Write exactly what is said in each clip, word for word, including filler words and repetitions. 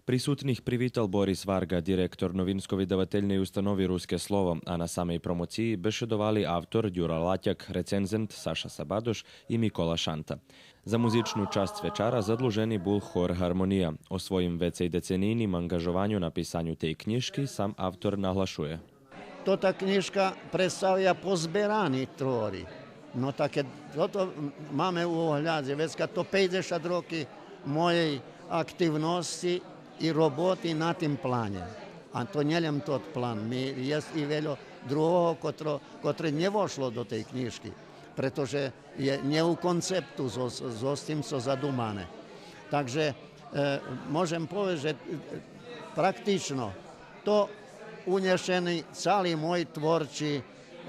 Присутних привитал Борис Варґа, директор Новинско-видавательней установи Руске слово, а на самей промоциї бешедовали автор Дюра Латяк, рецензент Саша Сабадош и Микола Шанта. За музичну часц вечара задлужени бул хор Гармония. О своїм вецей деценийним анґажованю на писаню тей кнїжки сам автор наглашує. Тота кнїжка представя позберани твори. Но та кед тото маме у оглядзе, вецка то пейдзешат роки моєй активносци и роботи на тим плане. А то нє лєм тот план, ми єст и вельо другого котро, котре нє вошло до тей кнїжки, прето же є нє у концепту зоз, зоз тим цо задумане. Так же, е, можем повесц же, е, практично то унєшени цали мой творчи,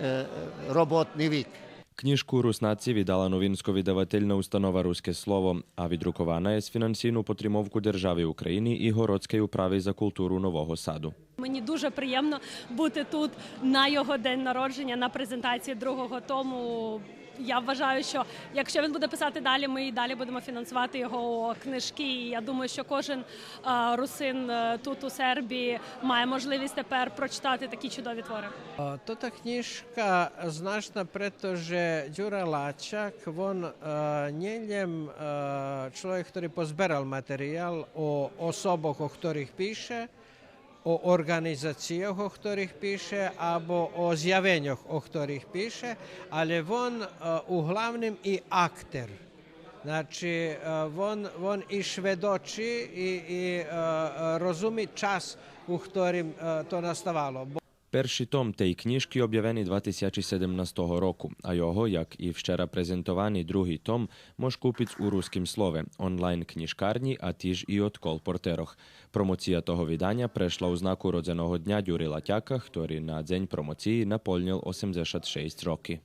е, роботни вик. Кнїжку Руснаци видала Новинско-видавательна установа Руске слово, а видрукована є з финансийну потримовку держави України и Городскей управи за културу Нового Саду. Мені дуже приємно бути тут на його день народження, на презентації другого тому. Я вважаю, що якщо він буде писати далі, ми і далі будемо фінансувати його книжки. І я думаю, що кожен, е, русин, е, тут у Сербії має можливість тепер прочитати такі чудові твори. Е, тота кнїжка значна, прето же Дюра Латяк, вон, е, нє лєм, е, чловек котри позберал материял о особох о котрих пише, о орґанизацийох о котрих пише, або о зявеньох о котрих пише, але вон, е, углавним и актер. Значи, е, вон, вон и шведочи, и, и, е, е, розуми час у котрим, е, то наставало. Перши том тей кнїжки обявени два тисячи седемнастого року, а його, як и вчера презентовани други том, мож купиц у Руским слове, онлайн кнїжкарнї, а тиж и од колпортерох. Промоция того виданя прешла у знаку родзеного дня Дюри Латяка, хтори на дзень промоциї наполнєл осемдзешат шейсц роки.